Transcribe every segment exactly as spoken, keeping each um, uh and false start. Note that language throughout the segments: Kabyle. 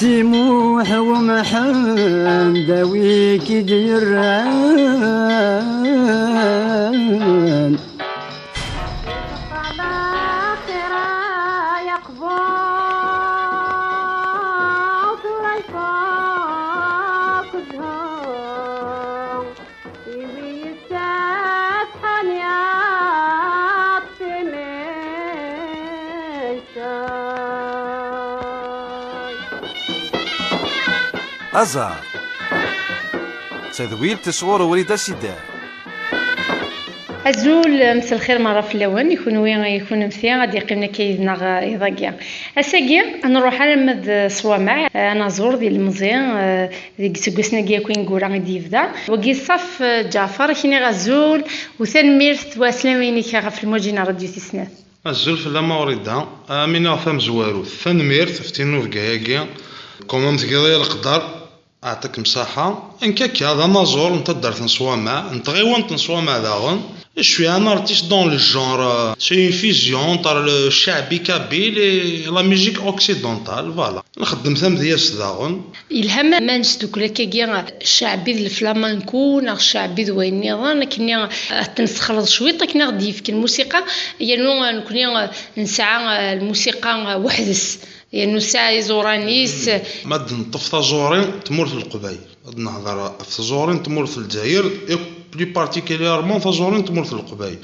Si Muḥ Umḥend, a wi k-id-yerran. Aẓar. Tadwilt sɣur Wrida Sidar. Azul, mselxir merra fell-awen, i kunwi, i kunemti, ad d-yeqqimen akka yid-neɣ, eh, iḍ-agi. Ass-agi, ad nruḥ arma d Ṣwamaɛ, eh, ad naẓur d ilemẓi, eh, deg iseggasen-agi akk ineggura i d-yebda. Wagi ṣṣaf, eh, Ǧaɛfar, i k-nniɣ azul, u tanemmirt d twaslamin-ik ɣef lmuǧi n Radyu Tis Snat. Azul fell-am a Wrida, am iniɣ tamezwarut, tanemmirt ɣef tinubga-agi, quand même tgiḍ-iyi leqder, aɛṭik-m ṣaḥa. Nekk akka d anaẓur n taddart n Ṣwamaɛ, n tɣiwant n Ṣwamaɛ daɣen. Je suis un artiste dans le genre, euh, c'est une fusion entre le ccaɛbi kabyle et la musique occidentale, voilà. Nxeddem tamedyazt daɣen. Yelha ma, ma nesdukkel akkagi ccaɛbi d leflamanku neɣ ccaɛbi d wayen nniḍen, akken ad t-nessexleḍ cwiṭ akken ad ɣ-d-yefk lmusiqa, yernu, eh, nekni, eh, nesɛa, eh, lmusiqa, eh, weḥd-s, yernu tesɛa iẓuran-is. Ma d-neṭṭef taẓuri n tmurt n Leqbayel, ad nehder ɣef tẓuri n tmurt n Lezzayer, et plus particulièrement taẓuri n tmurt n Leqbayel.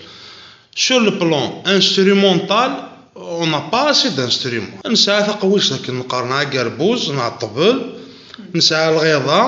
Sur le plan instrumental, on n'a pas assez d'instruments. Nesɛa taqwict akken neqqaren agerbuz neɣ ṭṭbel, nesɛa lɣiḍa,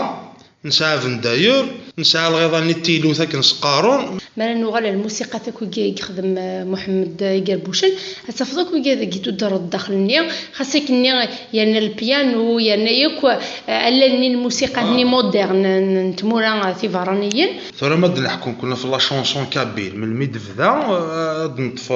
nesɛa abendayer, nesɛa lɣiḍa-nni n tilut akken s-qqaren. Mi ara nuɣal ar lmusiqa takk wigi i yexdem, eh, Muḥemmed Igerbucen, ad tafeḍ akk wigi deg i tudreḍ daxel-nni, xas akken-nni yerna lpianu, yerna yakk, eh, allal-nni n lmusiqa-nni moderne n, n tmura, eh, tiberraniyin. Tura ma d-neḥku nekkni ɣef la chanson kabyle, melmi d-tebda, eh, ad neṭṭef,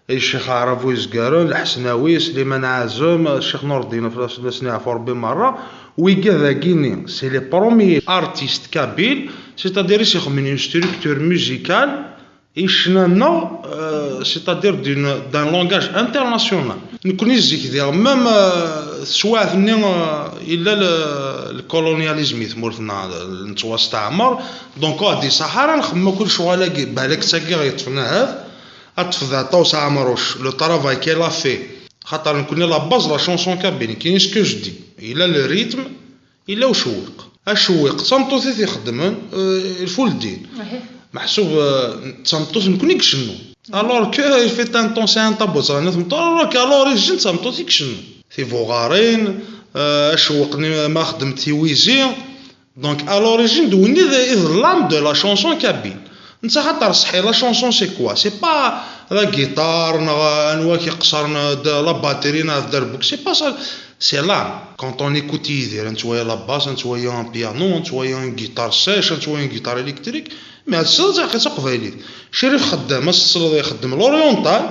eh, Ccix Aɛrab Wizgaren, Lḥesnawi, Sliman Ɛazem, Ccix Nureddin, fell-asen yeɛfu Rebbi merra. Wigad-agi-nni, c'est les premiers artistes kabyles, c'est-à-dire i s-ixedmen une structure musicale i ccna-nneɣ, euh, c'est-à-dire d'une, d'un langage international. Nekkni zik diɣ, même, euh, teswiɛt-nni, euh, yella le, le colonialisme i tmurt-nneɣ, nettwasteɛmer, donc ur d-iṣaḥ ara nxemmem akk lecɣal-agi, balak d tagi ɣ-yeṭṭfen ahat, ad tefḍeḍ Ṭawes Ɛemruc, le travail qu'elle a fait. Xaṭer nekkni la base la chanson kabyle, nekkini ce que je dis. Yella le rythme, yella ucewwiq. Acewwiq, d tameṭṭut i t-ixeddmen, euh, lfuldin. Meḥsub, euh, d tameṭṭut nekkni i icennu. Alors que, euh, il fait un temps, c'est un tabut, ẓran tmeṭṭut, alors qu'à l'origine d tameṭṭut i icennu. Tibuɣarin, euh, acewwiq-nni ma xeddment tiwizi, Donc, à l'origine, d win i d, i d l'âme de la chanson kabyle. Netta xaṭer ṣṣeḥi, la chanson, c'est quoi? C'est pas la guitare, neɣ anwa k-iqeṣṣren, de la batterie, neɣ d dderbuka. C'est pas ça. C'est l'âme. Quand on écoute Yidir, ad nettwali la basse, ad nettwali un piano, ad nettwali une guitare sèche, ad nettwali une guitare électrique. Mais ad tesleḍ i taqbaylit. Crif Xeddam, ad tesleḍ ixeddem l'oriental,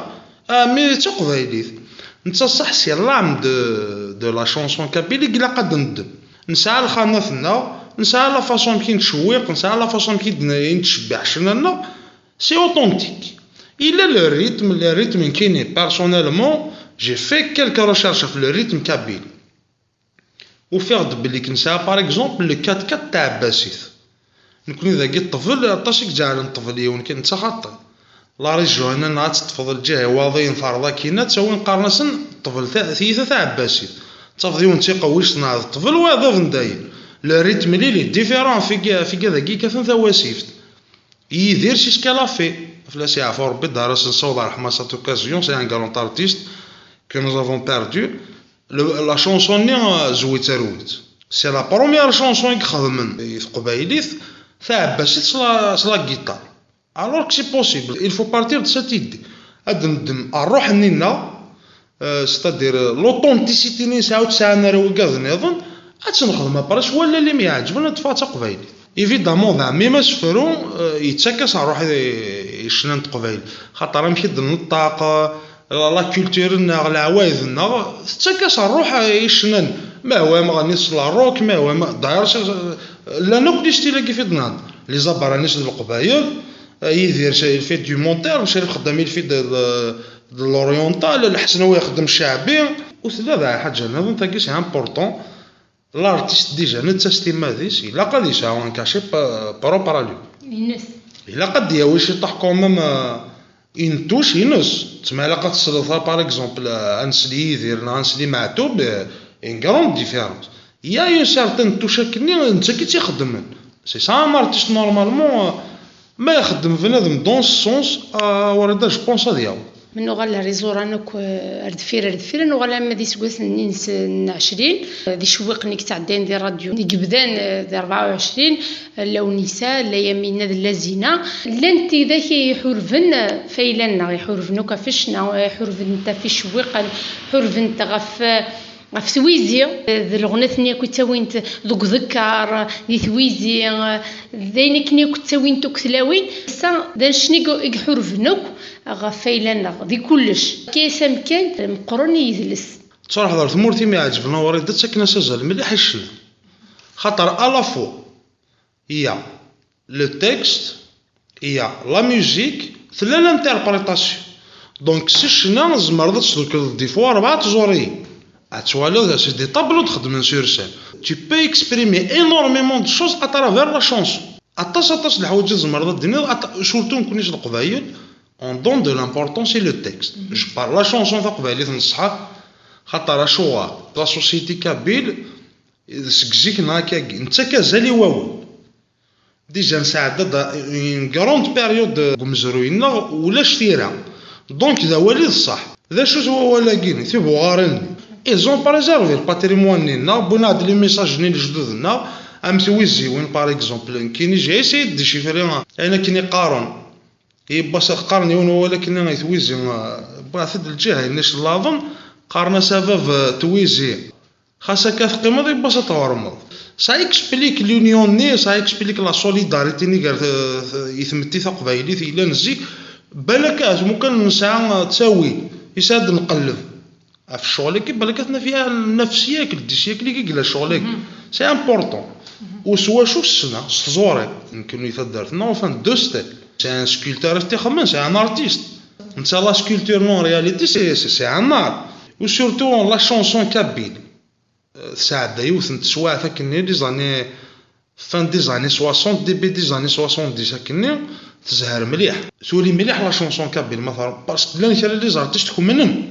ah, mais d taqbaylit. Netta ṣṣeḥ, c'est l'âme de, de la chanson kabyle i ilaq ad neddem. Nesɛa lxanat-nneɣ, nesɛa la façon amek i nettcewwiq, nesɛa la façon amek i d-, i nettcebbiḥ ccna-nneɣ, c'est authentique. Yella le rythme, le rythme nekkini, personnellement, j'ai fait quelques recherches ɣef le rythme kabyle. Ufiɣ-d belli k-, nesɛa, par exemple, le quatre quatre taɛebbasit. Nekkni dagi ṭṭbel, aṭas i iǧeɛlen ṭṭbel yiwen kan, netta xaṭi. La région-nneɣ ad teṭṭfeḍ lǧiha iwaḍiyen terḍ akkin, ad tawin qqaren-asen ṭṭbel ta-, tiyita taɛebbasit. Tafeḍ yiwen d tiqewwict neɣ d ṭṭbel, wa d abendayer. Le rythme-nni, il est différent, figa, figa dagi kkaten tawasift. Yidir, c'est ce qu'elle a fait. Fell-as yeɛfu Rebbi, d ara s-nessaweḍ ṛṛeḥma à cette occasion, c'est un grand artiste que nous avons perdu. Le, la chanson-nni, euh, Zwi Terwit. C'est la première chanson i ixedmen i teqbaylit, taɛebbasit s la, s la guitare. Alors que c'est possible, il faut partir de cette idée. Ad neddem ṛṛuḥ-nni-nneɣ, euh, c'est-à-dire, euh, l'authenticité-nni nesɛa ur tt-sɛan ara wigad-nniḍen, ad tt-nexdem après s wallal i m-iɛeǧben, ad d-teffeɣ d taqbaylit. Évidemment, d ɛemmi-m asefru, euh, yettak-as ṛṛuḥ i, i ccna n teqbaylit. Xaṭer amek i d-neṭṭaq, euh, la, la culture-nneɣ, leɛwayed-nneɣ, tettak-as ṛṛuḥ i ccna-nni. Ma huwa imeɣni s la rock, ma huwa ma, d'ailleurs, s-, llan akk les styles-agi fi d-nehder. Les Abranis d Leqbayel, euh, Yidir, il fait du moderne, Crif Xeddam, il fait de, de, de l'oriental, Lḥesnawi ixeddem cceɛbi. Ur tella d lḥaǧa nniḍen, tagi c'est important. L'artiste déjà netta s timmad-is ilaq ad yesɛu un cachet propre à lui. Ines. Ilaq ad d-yawi ciṭaḥ quand même une touche ines. Tma ilaq ad tesleḍ par exemple ad nsel Yidir neɣ ad nsel i Meɛtub, une grande différence. Il y a une certaine touche akkenni d nettak i tt-ixeddmen. C'est ça un artiste normalement. Ma ixeddem bnadem dans ce sens, Wrida, je pense ad yaweḍ. Ma nuɣal ar iẓuran akk ar deffir ar deffir, ad nuɣal arma d iseggasen-nni n ɛecrin, d icewwiqen i yettɛeddayen di ṛṛadyu, i yebdan di rebɛa u ɛecrin, la Unisa, la Yamina d la Zina. Llant tidak i iḥurben ɣef ayla-nneɣ, iḥurben akk ɣef ccna, iḥurben-t ɣef icewwiqen, ḥurben-t ɣef ɣef twizi, d leɣnat-nni akk i ttawint deg uḍekkar, di twizi, d ayen akken akk ttawint akk tlawin. Ass-a d annect-nni i iḥurben akk ɣef ayla-nneɣ di kullec. Yefka-yas amkan meqqren i yidles. Ttruḥeḍ ɣer tmurt imi iɛeǧben a Wrida, ttaken-as azal mliḥ i ccna. Xaṭer à la fois il y a le texte, il y a la musique, tella l'interprétation. Donc s ccna tzemreḍ ad tdukleḍ des fois rebɛa tẓuriyin. Ad twaliḍ c'est des tableaux d-xeddmen sur scène. Tu peux exprimer énormément de choses à travers la chanson. Aṭas aṭas n lḥwayeǧ i tzemreḍ ad d-tiniḍ, surtout nekkni s leqbayel, on donne de l'importance i le texte. Je parle la chanson taqbaylit n ṣṣeḥ, xaṭer acuɣer la société kabyle seg zik neɣ akkagi nettak azal i wawal. Déjà nesɛedda-d une grande période deg umezruy-nneɣ ulac tira. Donc d awal i d ṣṣeḥ. D acu-t wawal-agi? Tibuɣarin-nni. Ils ont préservé le patrimoine-nni-nneɣ, wwin-aɣ-d les messages-nni n lejdud-nneɣ, am twiziwin par exemple. Nekkini j'ai essayé de déchiffrer ayen akken i qqaren. Yiwwas qqaren yiwen wawal akken i twizi, wwiɣ-t-id lǧiha-nni icellaḍen, qqaren-as a bab twizi. Xas akka teqqimeḍ yiwwas ad tɣermeḍ. Ça explique l'union-nni, ça explique la solidarité-nni gar i tmetti taqbaylit yellan zik. Balak ahat mukan nesɛa ttawil, yesɛa ad nqelleb ɣef ccɣel-agi, balak ad t-naf ya nefs yakl, dix yakl i yella ccɣel-agi. C'est important. U s wacu? S ssna, s tẓuri. Nekkni taddart-nneɣ ufan deux styles. C'est un sculpteur i t-ixemmen, c'est un artiste. Netta la sculpture non réalité c'est un art. U surtout la chanson kabyle. Tesɛedda yiwet n teswiɛt akkenni les années, fin des années soixante, début des années soixante-dix akkenni, tezher mliḥ. Tuli mliḥ la chanson kabyle ma teṛ-, parce que llan kra les artistes kemmnen.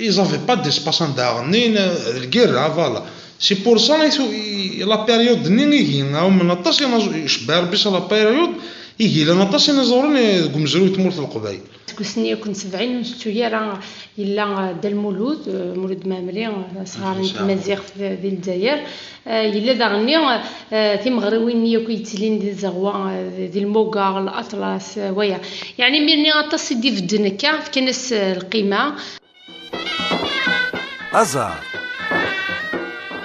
Ils avaient pas d'espace anda ɣennin, d lgirra, voilà. C'est pour ça i tu-, i-, la période-nni ihi ɛummen aṭas inaẓ-, icebba Rebbi s la période ihi llan aṭas inaẓuren deg umezruy n tmurt n Leqbayel. Deg usni akk n sebɛin ur nettu ara yella Dda Lmulud, Mulud Mɛemmri, asɣar n tmaziɣt di Lezzayer. Yella daɣenni timeɣriwin-nni akk yettilin di Zeɣwa, di Lmuga, Laṭlas, waya. Yeɛni imir-nni aṭas i d-ibedden akka, fkan-as lqima. Aẓar.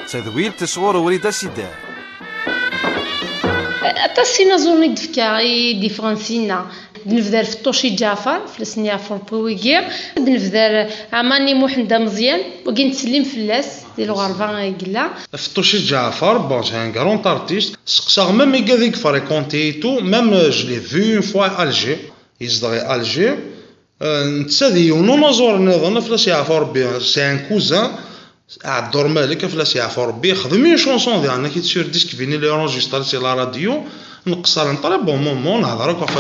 Tadwilt sɣur Wrida Sidar. Aṭas inaẓuren i d-fkiɣ i d-yeffɣen sinna. Ad nebder Feṭṭuci Ǧaɛfeṛ, fell-asen yeɛfeṛ wigi. Ad nebder Ɛmani Muḥend Ameẓyan, wagi nettsellim fell-as, di lɣerba i yella. Feṭṭuci Ǧaɛfeṛ, bon, c'est un grand artiste. Seqsaɣ même igad i yefréquenté et tout, même je l'ai vu une fois à Alger. Yezdeɣ i Alger. Netta d yiwen unaẓur nniḍen, fell-as yeɛfu Rebbi, c'est un cousin, Ɛebdur Malek, fell-as yeɛfu Rebbi, yexdem une chanson diɣen, ak-id sur disque vinyle, enregistré si la radio, nqeṣṣer un très bon moment, nehder akk ɣef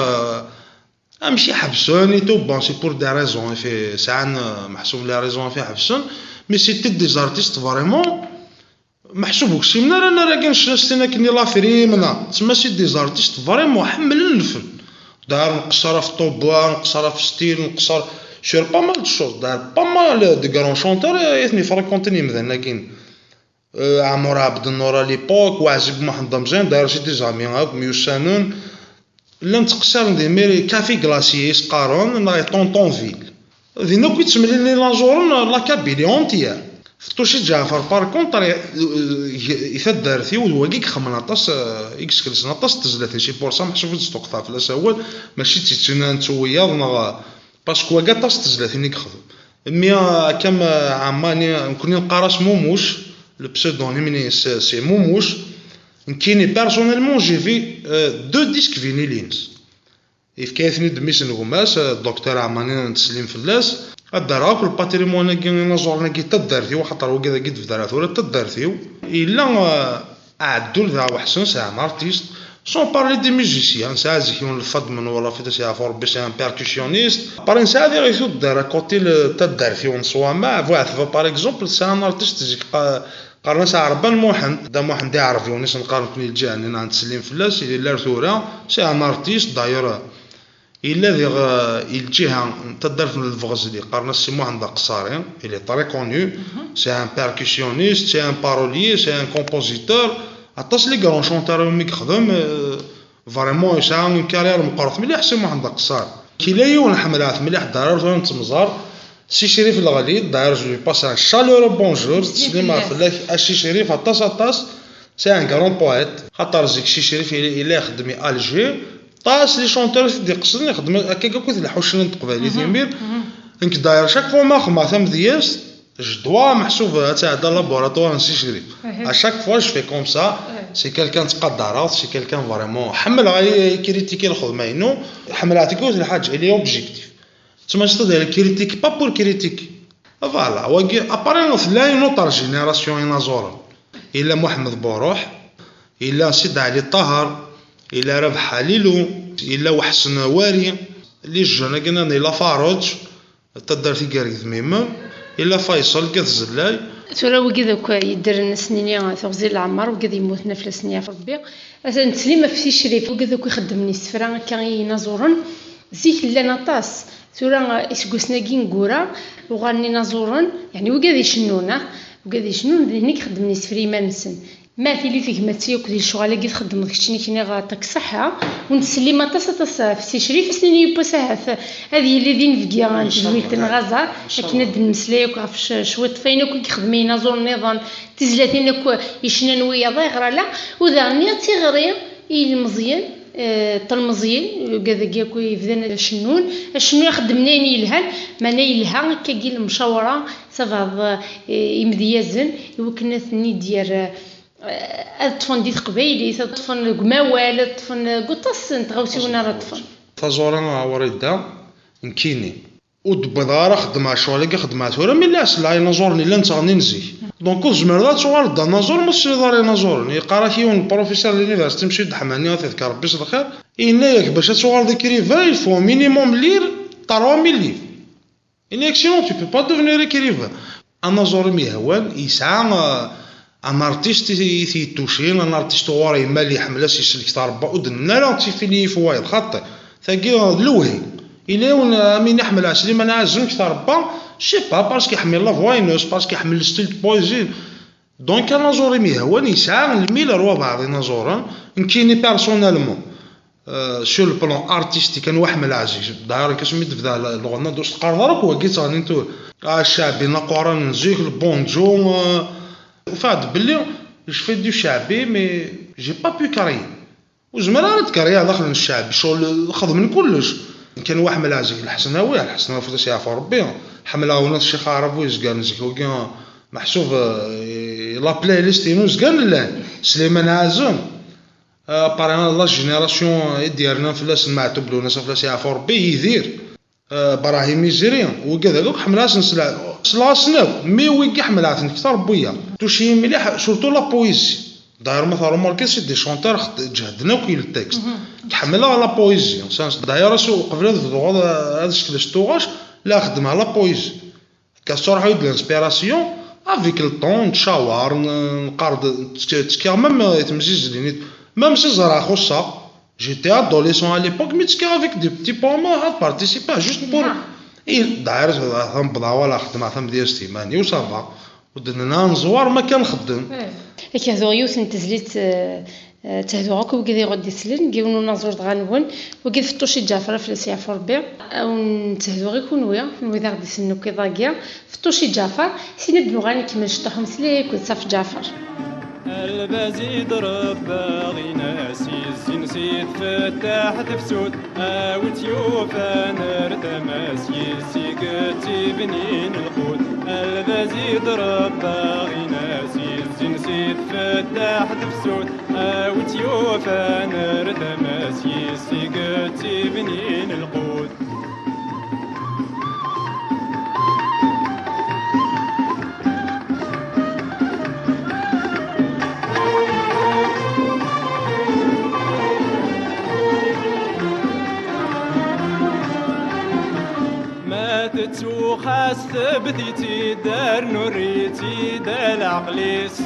amek i ḥebsen et tout, bon, c'est pour des raisons, sɛan meḥsub les raisons i ḥebsen, mais c'était des artistes vraiment. Meḥsub ur ksimen ara annar-agi n ccna s tin akken i la trimna. Tsemma c'est des artistes vraiment ḥemmlen lfen. Dar nqeṣṣer ɣef ṭṭubba, nqeṣṣer ɣef stil, nqeṣṣer sur pas mal de choses. Dar pas mal de grands chanteurs i ten-ifréquentin yemdanen-agi. Ɛmur Ɛebdennur à l'époque, Waɛzib Muḥend Amẓyan, d'ailleurs c'est des amis akk myussanen. Llan ttqeṣṣiren di Mary Café Glacier i s-qqaren, neɣ i Tontonville. Din akk i ttemlilin laẓuren, la Kabylie entière. Feṭṭuci Ǧaɛfeṛ, par contre, i taddart-iw, d wagi i ixemmen aṭas, i yeskelsen aṭas n tezlatin. C'est pour ça meḥsub ad d-sṭuqteɣ fell-as awal, mačči d tittuna n wiyaḍ, neɣ, parce que wagi aṭas n tezlatin i yexdem. Mi, akka am Ɛemmani, nekkni neqqar-as Mumuc, le pseudonyme-nni c'est Mumuc. Nekkini, personnellement, j'ai vu deux disques vinyle-ines. Yefka-yaten-id mmi-s n gma-s, Docteur Ɛemmani, nettsellim fell-as. Ad d-rreɣ akk lpatrimwan-agi, inaẓuren-agi n taddart-iw, axaṭer wagi dagi d-bdar tura d taddart-iw. Yella, eh, aɛeddul d aweḥsen, c'est un artiste. Sans parler des musiciens, nesɛa zik yiwen Lfeḍmen, wala fita s yeɛfu Rebbi, c'est un percussionniste. Après nesɛa diɣ i tuddar, à côté n taddart-iw n Ṣwamaɛ, bu Ɛetba par exemple, c'est un artiste zik qa-, qqaren-as Ɛerban Muḥend, Dda Muḥend Iɛerbiwen i s-neqqar nekni lǧiha-nni neɣ nettsellim fell-as, yella ar tura, c'est un artiste, d'ailleurs, yella diɣ, eh, i lǧiha n taddart n Lebɣezli, qqaren-as Si Muḥend Aqessari, il est très connu, c'est un percussionniste, c'est un parolier, c'est un compositeur, aṭas les grands chanteurs iwumi yexdem, eh, vraiment yesɛa une carrière meqqret mliḥ Si Muḥend Aqessari. Kila yiwen ḥemmleɣ-t mliḥ, d'ailleurs tura nettemẓar, Si Crif Leɣli, d'ailleurs je lui passe un chaleureux bonjour, ttsellimeɣ fell-ak a Si Crif aṭas aṭas, c'est un grand poète, xaṭer zik Si Crif yella yella ixeddem i Alger, aṭas les chanteurs i t-id-iqesden ixeddem akka akk i tleḥḥuccin n teqbaylit imir. Nekk d'ailleurs chaque fois ma xedmeɣ tamedyazt, je dois meḥsub ad tɛedda laboratoire n Si Crif. À chaque fois je fais comme ça, c'est quelqu'un ttqadareɣ, c'est quelqu'un vraiment ḥemmleɣ i critiquer lxedma-inu, ḥemmleɣ tikwit lḥaǧa, il est objectif. Tma c'est-à-dire critique pas pour critiquer. Voilà, wagi, après tella une autre génération inaẓuren. Yella Muḥemmed Buruḥ, yella Sidi Ɛli Ṭaher, yella Rabeḥ Ḥalilu, yella Weḥsen Wari, les jeunes-agi nniḍen, yella Faruǧ, taddart i yerged Mimem, yella Faysal Gat Zellay. Tura wigi d akk yeddren ass-nni teɣzi n leɛmer, wigi d yemmuten aflasen yeɛfu Rebbi. Atan ttsellim ɣef Si Crif, wigi d akk ixeddmen isefra akka i yinaẓuren. Zik llan aṭas. Tura, eh, iseggasen-agi ineggura, uɣalen inaẓuren, yeɛni wigad icennun, ah, wigad icennun, d nitni i ixeddmen isefra i yiman-nsen. Ma tili tegmat-i akked lecɣal-agi txeddmeḍ keččini, kniɣ aṭak ṣṣeḥḥa, ur nettsellim aṭas, aṭas ɣef Si Crif, ass-nni yiwwas ahat ad yili d inebgi n tejmilt neɣ aẓar, akken ad d-nemmeslay akk ɣef c-, cwiṭ f ayen akk i yexdem yinaẓuren nniḍen, tizlatin akk yecnan wiyaḍ, ayɣer ala, u daɣen-nni d tiɣri i yilmeẓyen, eh, telmeẓyin, wigad-agi akk yebdan ad cennun, ad cennun, ad xeddmen ayen yelhan, meɛna yelha akkagi lemcawra, sabeɛḍ, eh, imedyazen, i wakken ad ten-id-yerr, eh, ad ṭṭfen di teqbaylit, ad ṭṭfen deg umawal, ad ṭṭfen deg waṭas n tɣawsiwin ara ṭṭfen. Taẓuri a Wrida, nekkini ur d-wwiḍeɣ ara xeddmeɣ ccɣel-agi xeddmeɣ tura, mi llan s lɛinaẓuren i llan ttɣennin zik. Donc ur tezmireḍ ad tuɣaleḍ d anaẓur ma ur tesliḍ ara inaẓuren. Yeqqar-ak yiwen n professeur n l'université, Msud Ḥmani, ad t-iḍker Rebbi s lxir, yenna-yak bac ad tuɣaleḍ écrivain, il faut au minimum lire trois mille livres. Yenna-yak sinon tu peux pas devenir écrivain. Anaẓur i m-yehwan yesɛa, euh, un artiste i t-yettucin, un artiste ɣur-i yemmal iḥemmel ad s-isel ktar n rebba, ur d-nenna ara d tifiliyin f wayeḍ, xaṭi. Tagi d lewhi. Yella yiwen, euh, am win iḥemmel Sliman Ɛazem ktar n rebba, je sais pas, parce que iḥemmel la voix-ines, parce que iḥemmel le style de poésie. Donc anaẓur i m-yehwan yesɛa lmil ar wabeɛḍ inaẓuren. Nekkini personnellement, euh, sur le plan artistique, anwa ḥemmel Ɛziz. D'ailleurs, nekk asmi d-bda l-, lɣenna, ur s-teqqareḍ ara akk wagi ttɣennin tura. Ah, ccaɛbi n aquran n zik, le banjo, euh, ufiɣ-d belli je fais du ccaɛbi, mais j'ai pas pu créer. Ur zmireɣ ara ad d-créiɣ daxel n ccaɛbi, ccɣel xedmen kullec. Nekk anwa ḥemmel Ɛziz, Lḥesnawi, Lḥesnawi fut-as yeɛfu Rebbi. Ḥemmleɣ Unat Ccix Aɛrab u yezgan zik wagi, meḥsub, euh, la playlist-inu zgan llan. Sliman Ɛazem. Euh, pareil, la génération i d-yernan fell-asen, Meɛtub Lwennas, fell-as yeɛfu Rebbi, Yidir, euh, Brahim Izri, wigad akk ḥemmleɣ-asen s la-, sleɣ-asen akk, mais wigi ḥemmleɣ-ten ktar n wiyaḍ. Tuci-yi mliḥ, surtout la poésie. D'ailleurs, ma tṛumarkiḍ, c'est des chanteurs xed-, ǧehden akk i le texte. Ḥemmleɣ la poésie. D'ailleurs, ass uqbel ad bduɣ ad, ad sekleɣ s tuɣac, la xeddmeɣ la poésie. Akka tettruḥu-yi-d l'inspiration, avec le temps, nettcawaṛ, n-, nqar-d, tt-, ttekkiɣ même i temzizlin, même si ẓriɣ xuṣṣeɣ. J'étais adolescent à l'époque, mais ttekkiɣ avec des petits poèmes, ad participer juste pour. I, d'ailleurs, tamebbḍa wala xeddmeɣ tamedyazt iman-iw, ça va. Ur d-nenna ad neẓwer, ma kan nxeddem. Ad k-hduɣ yiwet n tezlit, eh, eh, ttehduɣ akk wigad i ɣ-d-isellen, deg yiwen unaẓur dɣa nwen, wagi d Feṭṭuci Ǧaɛfar, fell-as yeɛfu Rebbi. Ad wen-ttehduɣ i kunwi, kunwi d aɣ-d-isellen akk iḍ-agi. Feṭṭuci Ǧaɛfar, sin ad d-nuɣal ad nkemmel ciṭuḥ umeslay akked Saf Ǧaɛfar. Albaz iḍreb aɣinas, izzin si tfettaḥ tefsut, a wi tt-yufan ar tama-s, yis-i i yettibnin lqut. Albaz iḍreb aɣinas, izzin si tfettaḥ tefsut, a wi tt-yufan ar tama-s, yis-i i yettibnin lqut. Tt-id-rnu rrit-id a leɛqel-is.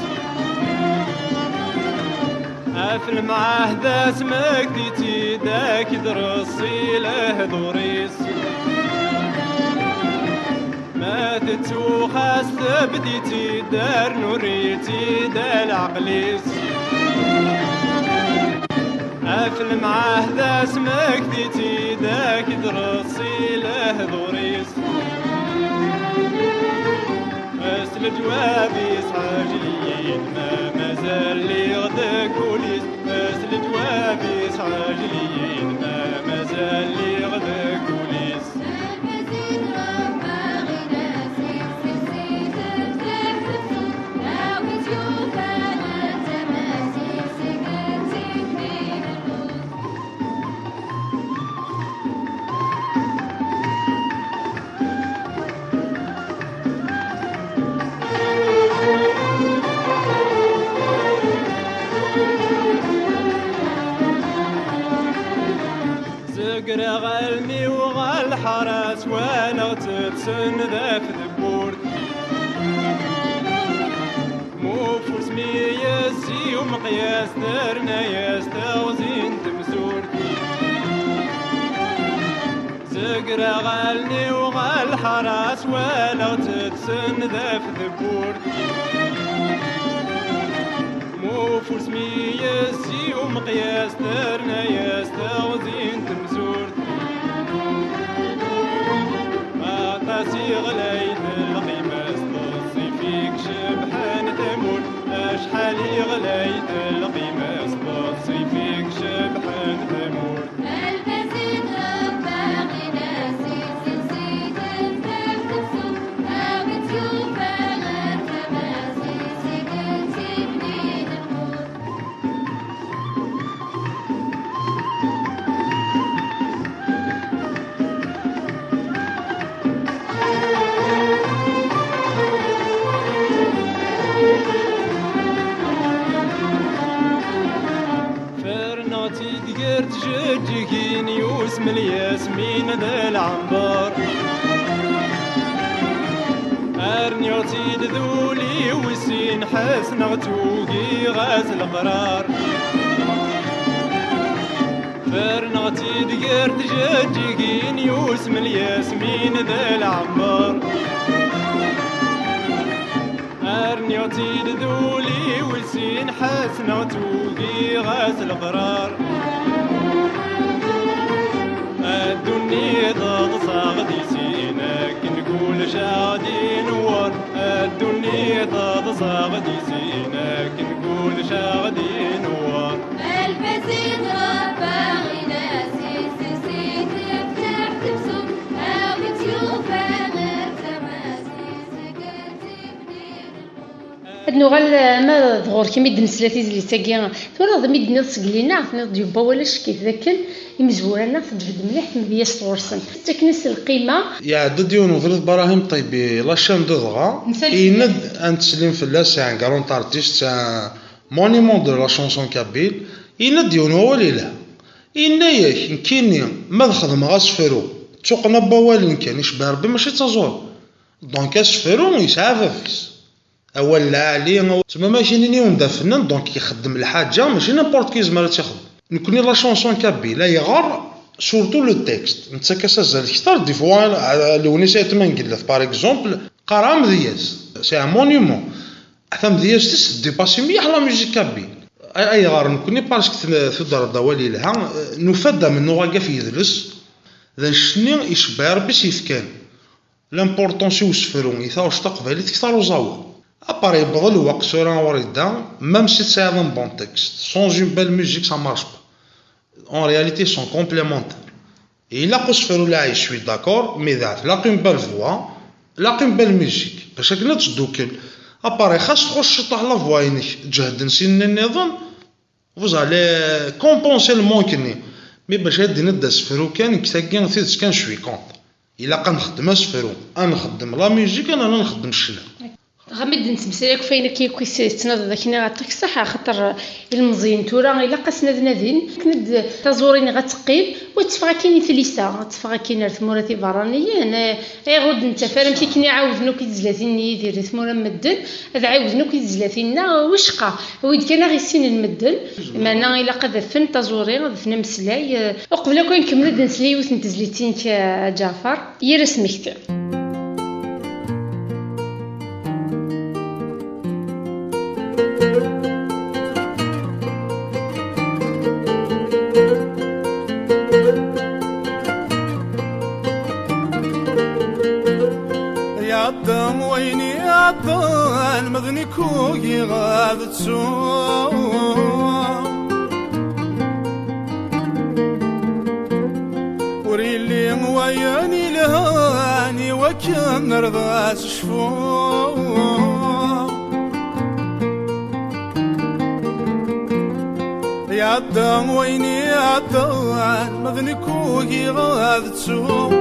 Af lemɛahda smekti-tt-id ak-d-reṣṣi lehdur-is. Ma tettuxas tebdi-tt-id rnu rrit-id a leɛqel-is. Af lemɛahda smekti-tt-id ak-d-reṣṣi lehdur-is. S leǧwab-is ɛejl-iyi-d ma mazal lliɣ deg wul-is. S leǧwab-is ɛejl-iyi-d ma mazal lliɣ deg wul-is. Zegreɣ allen-iw ɣer lḥara, s-walaɣ-tt tsenḍaf tewwurt. Mufus mi yezzi umeqyas, terna-yas teɣzi n temzurt. Zegreɣ allen-iw ɣer lḥara, s-walaɣ-tt tsenḍaf tewwurt. Mufus mi yezzi umeqyas, terna-yas teɣzi n temzurt. Aṭas i ɣlayet lqima-s, d ṣṣif i icebḥen tamurt. Acḥal i ɣlayet lqima-s, d ṣṣif i icebḥen tamurt. Ferneɣ-tt-id gar tjeǧǧigin, yusem lyasmin d lɛember. Rniɣ-tt-id d ul-iw sin, ḥesneɣ-tt ugiɣ-as leqrar. Ferneɣ-tt-id gar tjeǧǧigin, yusem lyasmin d lɛember. Rniɣ-tt-id d ul-iw sin, ḥesneɣ-tt ugiɣ-as leqrar. A ddunit ḍṣaɣ di sin, akken kullec a ɣ-d-inewwer. A ddunit ḍṣaɣ di sin, akken kullec a ɣ-d-inewwer. Lbaz iḍreb aɣilas, isses-it, ifteḥ tefsut, a wi-tt-yufan d tamaziɣt, seg tibnin. Ad nuɣal, eh, ma d ɣur-k mi d-nesla tizlit-agi, twalaḍ mi d-tenniḍ seg lina, tenniḍ-d yewwa wala ccek-it d akken imezwura-nneɣ teǧbed mliḥ tmedyazt ɣur-sen, ttaken-as lqima. Iɛedda-d yiwen ubrid Brahim Ṭibi, la chaîne de dɣa, yenna-d, ad nsellem fell-as, c'est un grand artiste, c'est un monument de la chanson kabyle, yenna-d yiwen wawal yelha. Yenna-yak, nekkini, ma ad xedmeɣ asefru, ttuqna n wawalen kan, icebbeḥ Rebbi mačči d taẓuri. Donc asefru yesɛa bab-is. Awal lɛali, aw-, tma ma kinin yiwen d afennan, donc ixeddem lḥaǧa, mačči n'importe qui yezmer ad tt-ixdem. Nekkni la chanson kabyle, ayɣer? Surtout le texte. Nettak-as azal kter, des fois, Lewnis Ayt Mengellat, par exemple, qqareɣ amedyaz. C'est un monument. Tamedyazt-is tdipasi mliḥ la musique kabyle. Ay-, ayɣer nekkni? Parce que ten-, tuddreḍ-d awal yelha, eh, nufa-d amennuɣ-agi ɣef yedles, d annect-nni icebbeḥ Rebbi s yefkan. L'importance i usefru, i taɣect taqbaylit kter uẓawan. Apar yewweḍ lweqt tura ɣur idda, même si tesɛiḍ un bon texte, sans une belle musique, ça marche pas. En réalité, ils sont complémentaires. Ilaq usefru lɛali, je suis d'accord, mais dɣa tlaq une belle voix, tlaq une belle musique, bac akken ad teddukel. Apar xas txucceḍ ciṭuḥ la voix-inek, ǧehden sin nniḍen, vous allez compenser le manque-nni. Mais bac ad d-iniḍ d asefru kan, deg tagi, tidet kan, je suis contre. Ilaq ad nxeddem asefru, ad nxeddem la musique, ad nexdem ccna. Ɣer ma d-nettmeslay akk f ayen akka akk i s-tettnadiḍ akken iɣaṭ-ik ṣṣeḥ, axaṭer ilmeẓyen tura ilaq-asen ad nadin, akken ad taẓuri-nneɣ ad teqqim, ur tteffeɣ akkin i tlisa, ad teffeɣ akkin ar tmura tiberraniyin, eh, ayɣer ur d-nettaf ara amek akken i ɛawden akk i tezlatin n Yidir di tmura n medden, ad ɛawden akk i tezlatin-nneɣ, wicqa, wid kan aɣ-issinen medden, meɛna ilaq ad afen taẓuri, ad afen ameslay, eh, uqbel akk ad nkemmel ad nsel i yiwet n tezlit-inek, a Ǧaɛfar, yir asmekti. Iɛedda wayen iɛeddan, ma d nekk ugiɣ ad ttuɣ. Ur yelli wayen ilhan i wakken ar d as-cfuɣ. Iɛedda wayen iɛeddan, ma d nekk ugiɣ ad ttuɣ.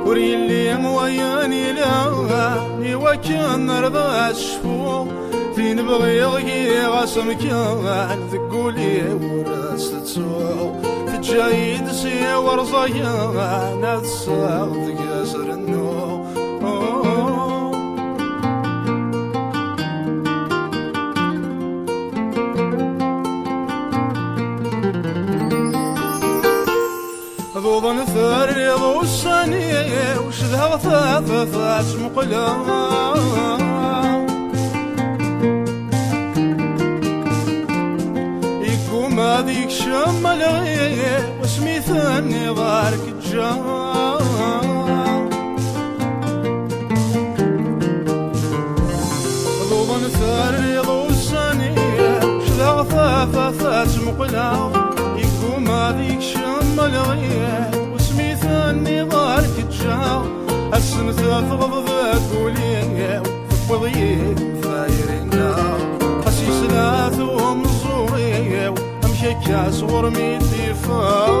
Ur yelli wayen ilhan i wakken ar d as-cfuɣ. Tin bɣiɣ giɣ-as amkan, deg wul-iw ur as-tettuɣ. Teǧǧa-yi-d s iwerẓayen, ad sseɣ deg-s rennuɣ. Ḍuḍen terriḍ ussan-iw, cedhaɣ tafat ad tt-muqleɣ. Yegguma ad yekcem alɣi, wasmi tenniḍ ar k-ǧǧeɣ. Ḍuḍen terriḍ ussan-iw, cedhaɣ tafat ad tt-muqleɣ. Yegguma ad yekcem alɣi, wasmi tenniḍ ar k-ǧǧeɣ. Ass-n teffɣeḍ deg wul-iw, tewwiḍ yid-m tayri-nneɣ. Xas yesla-t umeẓẓuɣ-iw, amek akka sɣur-m i d-iffeɣ?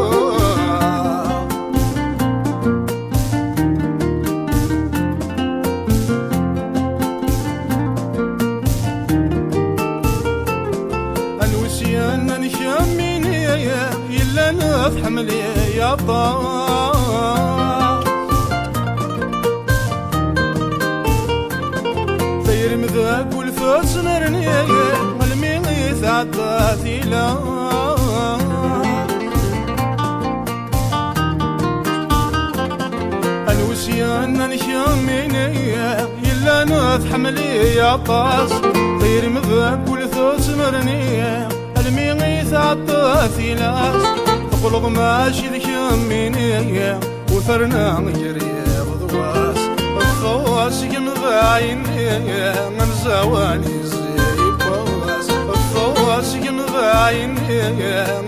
Anwa s-yennan kemmini yellan tḥemmel-iyi aṭas? Tayri-m deg wul tettnerni, almi i tɛedda tila. Anwa s-yennan kemmini yellan tḥemmel-iyi aṭas? Tayri-m deg wul tettnerni, almi i tɛedda tilas. Teqqleḍ mačči d kemmini, u terna gar yiḍ d wass. Ffeɣ seg yemdayen-nni, amzawan izzi yiwwas. Ffeɣ seg yemdayen-nni,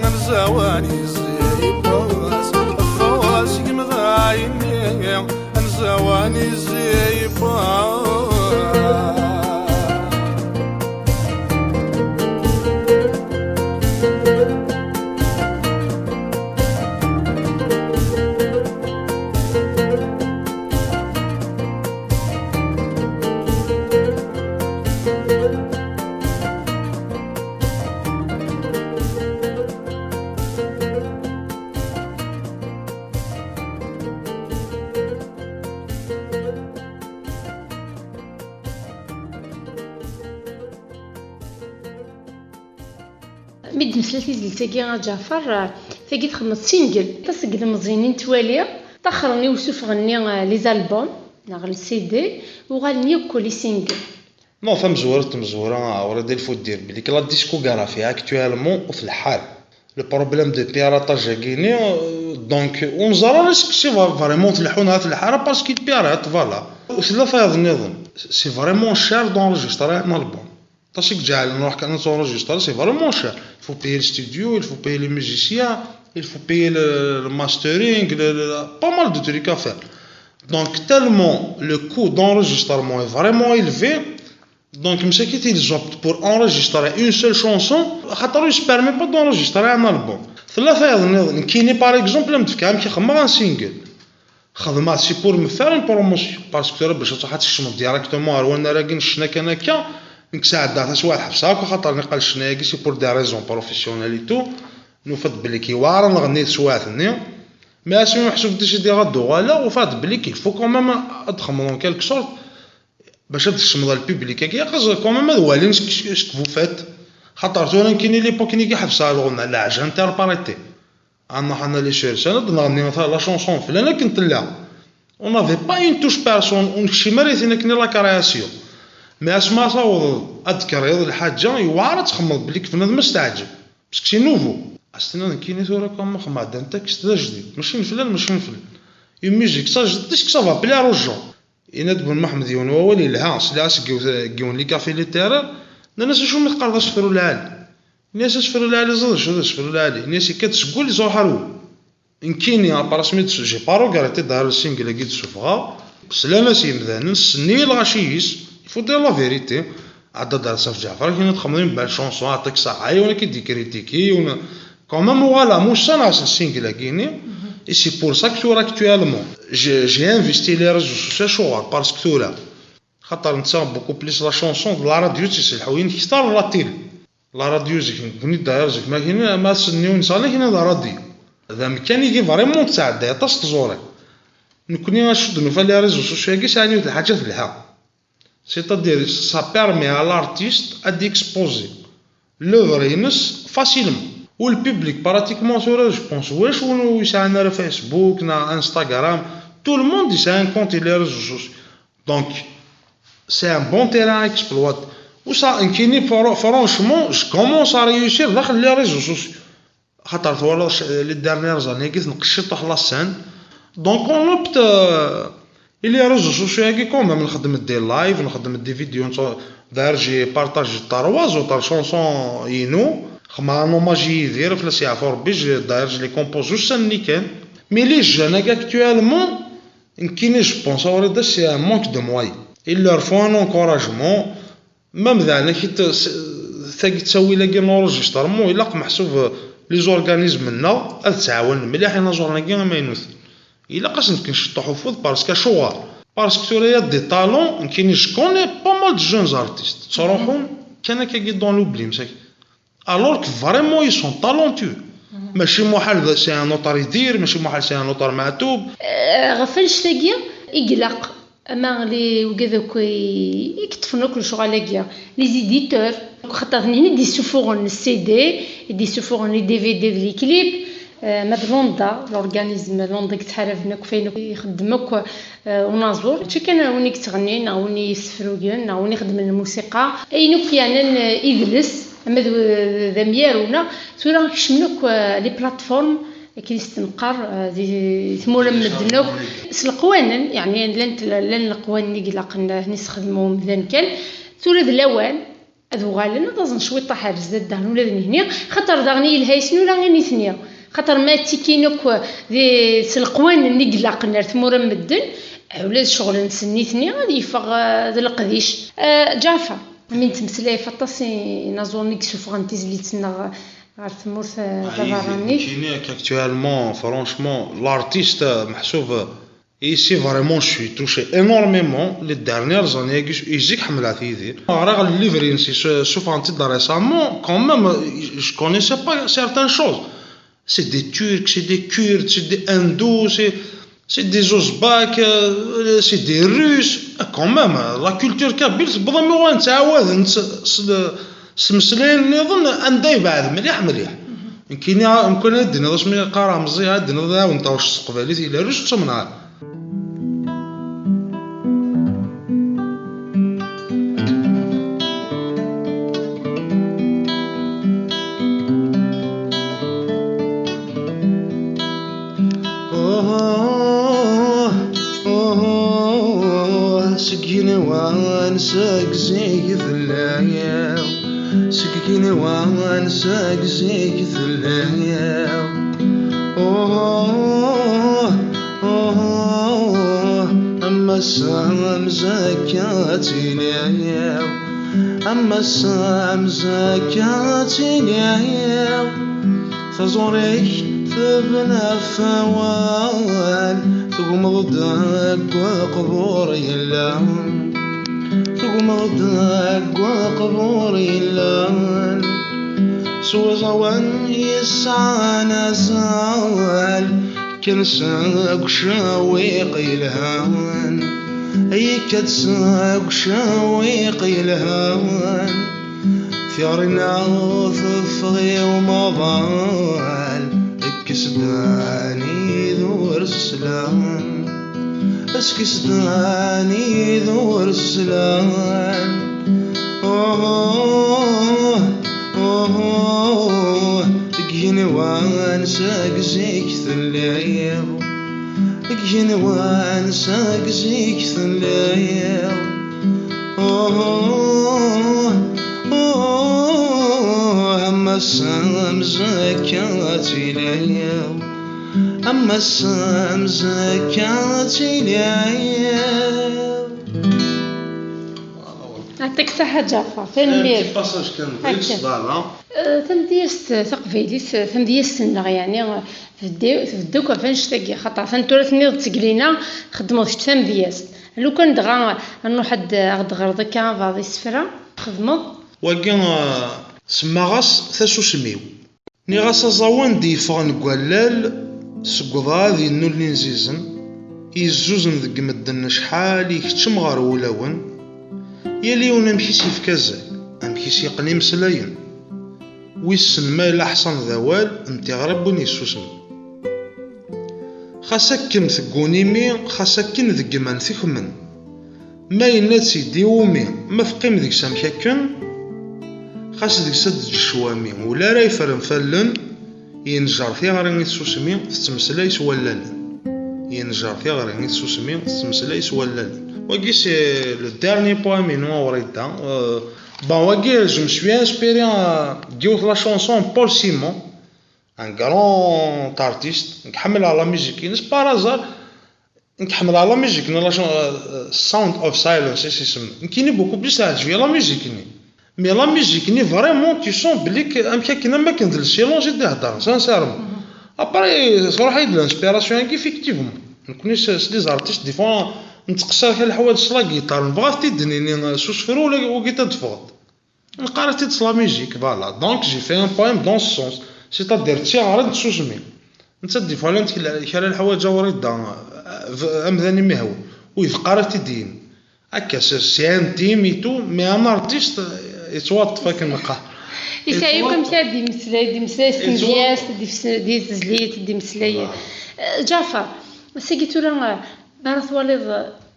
amzawan izzi yiwwas. Ffeɣ seg yemdayen-nni, amzawan izzi yiwwas. Mi d-nesla tizlit-agi, a Ǧaɛfar, tagi txedmeḍ single. Aṭas n yilmeẓyen i nettwali, ṭaxren i usufeɣ-nni, eh, les albums, neɣ les C D, uɣalen yakk les singles. Non, tamezwarut n tmezwura, ur ad ilfu dir belli la discographie actuellement ur tleḥḥa ara. Le problème de piratage-agi-ni, euh, donc, ur neẓri ara est-ce que c'est vra-, vraiment tleḥḥu neɣ ur tleḥḥu ara, parce que pirate, voilà. U tella tayeḍ nniḍen, c'est vraiment cher d'enregistrer un album. Aṭas i iǧeɛlen nruḥ kan ad enregistrer, c'est vraiment cher. Il faut payer le studio, il faut payer les musiciens, il faut payer le, le mastering, le, le, pas mal de trucs à faire. Donc, tellement le coût d'enregistrement est vraiment élevé, donc, msakit, il opte pour enregistrer une seule chanson, xaṭer ur se permet pas d'enregistrer un album. Tella tayeḍ nniḍen, nekkini, par exemple, am d-fkeɣ amek i xedmeɣ un single. Xedmeɣ c'est pour me faire une promotion, parce que tura bac ad truḥ ad tkecmeḍ directement ar wannar-agi n ccna kan akka, nekk sɛeddaɣ taswiɛt ḥebseɣ akk, axaṭer niqal ccna-agi c'est pour des raisons professionnelles et tout. Nufa-d belli yewɛer ad nɣenni taswiɛt-nni. Mais asmi meḥsub décidiɣ ad d-uɣaleɣ, ufiɣ-d belli il faut quand même ad txemmeḍ en quelque sorte bac ad tkecmeḍ ar le public-agi, xas quand même ad walin ce que vous faites. Xaṭer tura nekkini l'époque-nni i ḥebseɣ lɣenna, la j'interprète. Ad nruḥ ad nali sur scène, ad d-nɣenni la chanson flan akken tella. On n'avait pas une touche personne, ur nekcim ara i tin akken i la création. Mais asmi ara tawḍeḍ ad d-tkreḍ lḥaǧa, yewɛer ad txemmeḍ belli k bnadem ad s-teɛǧeb. Parce que c'est nouveau. Ad s-tiniḍ nekkini tura comme xedmeɣ-d un texte d ajdid, mačči n flan, mačči n flan. Une musique d tajdidt, est-ce que ça va plaire aux gens? Yenna-d Ben Muḥemmed yiwen wawal yelha, sliɣ-as deg yiwet, deg yiwen les cafés littéraires, nnan-as acu mi teqqareḍ asefru lɛali? Ini-as asefru lɛali, ẓer d acu d asefru lɛali? Ini-as yekka-d seg wul-is iruḥ ar wul. Nekkini, après asmi d-, j'ai pas regretté d'ailleurs le single-agi d-ssufɣeɣ, slan-as yemdanen, ssnen-iyi lɣaci-is, il faut dire la vérité. Ɛedda-d ar Saf Ǧaɛfar, akken ad txedmeḍ une belle chanson, aṭak saɛa, yiwen ad k-id-ikritiki, yiwen, quand même uɣaleɣ mussan ɣer single-agi-ni, et c'est pour ça que tura actuellement, j'ai, j'ai investi les réseaux sociaux, acuɣer? Parce que tura, xaṭer netta beaucoup plus la chanson d la radio tt-iselḥuyen kter la télé. La radio zik, nekkni d'ailleurs zik ma kini, ma ass-nni ur nesɛi kini la radio. D amkan i vraiment tesɛedday aṭas tẓuri. Nekkni acu d-nufa les réseaux sociaux-agi sɛan yiwet lḥaǧa telha. C'est-à-dire, ça permet à l'artiste ad d-exposer l'œuvre-ines facilement. U le public, pratiquement, tura, je pense, ulac win ur yesɛan ara Facebook neɣ Instagram. Tout le monde yesɛa un compte i les réseaux sociaux. Donc, c'est un bon terrain à exploiter. U ça, nekkini, fr-, franchement, je commence à réussir daxel les réseaux sociaux. Xaṭer twalaḍ c-, les dernières années-agi tneqqes ciṭuḥ la scène. Donc on opte, euh, i les réseaux sociaux-agi quand même, nxeddem des lives, nxeddem des vidéos, nso-, d'ailleurs j'ai partagé trois autres chansons inu, xedmeɣ un hommage i Yidir, fell-as yeɛfu Rebbi, je, d'ailleurs je les compose ussan-nni kan. Mais les jeunes-agi actuellement, nekkini je pense, à vrai dire, c'est un manque de moyens. Il leur faut un encouragement. Même daɣen, akit, s-, tagi ttawil-agi n enregistrement, ilaq meḥsub, euh, les organismes-nneɣ ad ttɛawanen mliḥ inaẓuren-agi amaynuten. Ilaq ad sen-fken ciṭuḥ ufud, parce que acuɣer? Parce que tura y a des talents, nekkini je connais pas mal de jeunes artistes, ttruḥun kan akkagi dans l'oubli, msaki. Alors que vraiment ils sont talentueux. Mačči muḥal d-, c'est un autre Yidir, mačči muḥal c'est un autre Maɛtub. Euh, ɣef annect-agi i ilaq ama les, wigad akk i, i yeṭṭfen akk lecɣal-agi, les éditeurs, xaṭer d nitni i d-yessuffuɣen C D, i d-yessuffuɣen les D V D d les clips, euh, ma d Landa, l'organisme Landa i yettḥaraben akk f ayen akk ixeddem akk, euh, unaẓur. Mačči kan win i yettɣennin, neɣ win i yessefrugen, neɣ win ixeddmen lmusiqa. Ayen akk yeɛnan, euh, idles, ama d, d amyaru, neɣ tura kecmen akk, euh, les plateformes, akken i s-tenqar, euh, di tmura n medden akk, s leqwanen, yeɛni llant, llan leqwanen i ilaqen ad ten-issexdem umdan kan. Tura d lawan ad uɣalen ad aẓen cwiṭ ɣer zdat daɣen ula d nitni, xaṭer daɣen i yelha yes-sen ula i nitni, xaṭer ma ttikin akk di, s leqwanen i ilaqen ar tmura n medden, ula d ccɣel-nsen nitni ad yeffeɣ, euh, d leqdic. Euh, Ǧaɛfar, mi nettmeslay ɣef aṭas inaẓuren i yessufɣen tizlit-nneɣ ɣer tmurt, euh, taberranit. Nekkini, actuellement, franchement, l'artiste, euh, meḥsub, euh, ici vraiment je suis touché énormément les dernières années, i zik ḥemmleɣ-t Yidir. Ɣriɣ livre-ines, issufɣen-t-id récemment, quand même, euh, je connaissais pas certaines choses. C'est des Turcs, c'est des Kurdes, c'est des Hindous, c'est, c'est des Ouzbeks, euh, c'est des Russes. Ah, quand même, la culture kabyle, tewweḍ am uɣalen ttɛawaden s, s, s tmeslayin nniḍen anda yebɛed mliḥ, mliḥ. Nekkini, mkul ad d-tiniḍ asmi qqareɣ meẓẓi, ad d-tiniḍ ad awen-taɣec s teqbaylit, ila Rus ur ttamneɣ ara. Oh, oh, seg yiniwan, seg zik telliḍ, seg yiniwan, seg zik telliḍ. Oh, oh, am ass amzakka ad tiliḍ, am ass amzakka ad tiliḍ. Taẓuri-k tebna ɣef wawal, Tegmeḍ-d deg uqbur yellan, tegmeḍ-d deg uqbur yellan, s uẓawan yesɛan azal, kken seg ucawiq yelhan, yekka-d seg ucawiq yelhan. Tiɣri-nneɣ teffeɣ i umaḍal, kkes-d anid ur slan, kkes-d anid ur slan. Oh, oh, oh, deg yigenwan seg zik telliḍ, deg yigenwan seg zik telliḍ. Oh, oh, am ass amzekka ad tiliḍ, am ass amzekka ad tiliḍ. Yɛṭik ṣṣeḥḥa Ǧaɛfar, tanemmirt. Passage kan, voilà. Eh, tamedyazt taqbaylit, eh, tamedyazt-nneɣ, yeɛni, eh, tbedda, tbedda akk ɣef annect-agi, xaṭer atan tura tenniḍ-d seg lina, txeddmeḍ kečč tamedyazt. Lukan dɣa ad nruḥ ad, ad ɣ-d-ɣreḍ akka abɛaḍ isefra txedmeḍ. Wagi, eh, semmaɣ-as tasusmi-w. Nniɣ-as aẓawan d-yeffɣen deg wallal, seg uḍɛad yennullen inzizen, yezzuzen deg medden acḥal ikeččem ɣer wulawen, yal yiwen amek i s-yefka azal, amek i s-yeqqen imeslayen. Wissen ma yella ḥṣan d awal n tiɣri n win yessusmen. Xas akken tegguni imi, xas akken deg iman tekmen. Ma yenna-tt-id i wumi, ma teqqim deg-s amek akken, xas deg-s ad d-teǧǧ ccwami, ula ara yefren fallen, yenjer tiɣri i tsusmi, tettmeslay s wallalen. Yenjer tiɣri i tsusmi, tettmeslay s wallalen. Wagi, c'est le dernier poème inu a Wrida. Euh, bon, wagi, je me suis inspiré, euh, de la chanson Paul Simon, un grand artiste. Nekk ḥemmleɣ la musique-ines, par hasard, nekk ḥemmleɣ la musique, la chan-, euh, Sound of Silence, i s-isem. Nekkini beaucoup plus teɛǧeb-iyi la musique-nni. Mais la musique-nni, vraiment, tu sens belli que, amek akken, am akken d le silence i d-iheddren, sincèrement. Après, truḥ-iyi-d l'inspiration-agi, effectivement. Nekkni s, s les artistes, des fois, nettqeṣṣir kra leḥwayeǧ s la guitare, nebɣa ad t-id-nini, euh, s usefru, wagi ad d-teffɣeḍ. Nqarr-it-id s la musique, voilà. Donc, j'ai fait un poème dans ce sens. C'est-à-dire, d tiɣri n tsusmi. Netta, des fois, llant kra, kra leḥwayeǧ a Wrida, euh, amdan imihaw, u yeqqar-it-id yin. Akka, c'est, c'est intime et tout, mais un artiste, euh, yettwaṭṭef akken neqqar. Yesɛa akk amek ad d-imeslay, d-imeslay s tmedyazt, d-ifs-, di tezlit, d-imeslay. Voilà. Euh, Ǧaɛfar, ass-agi tura, euh, mi ara twaliḍ,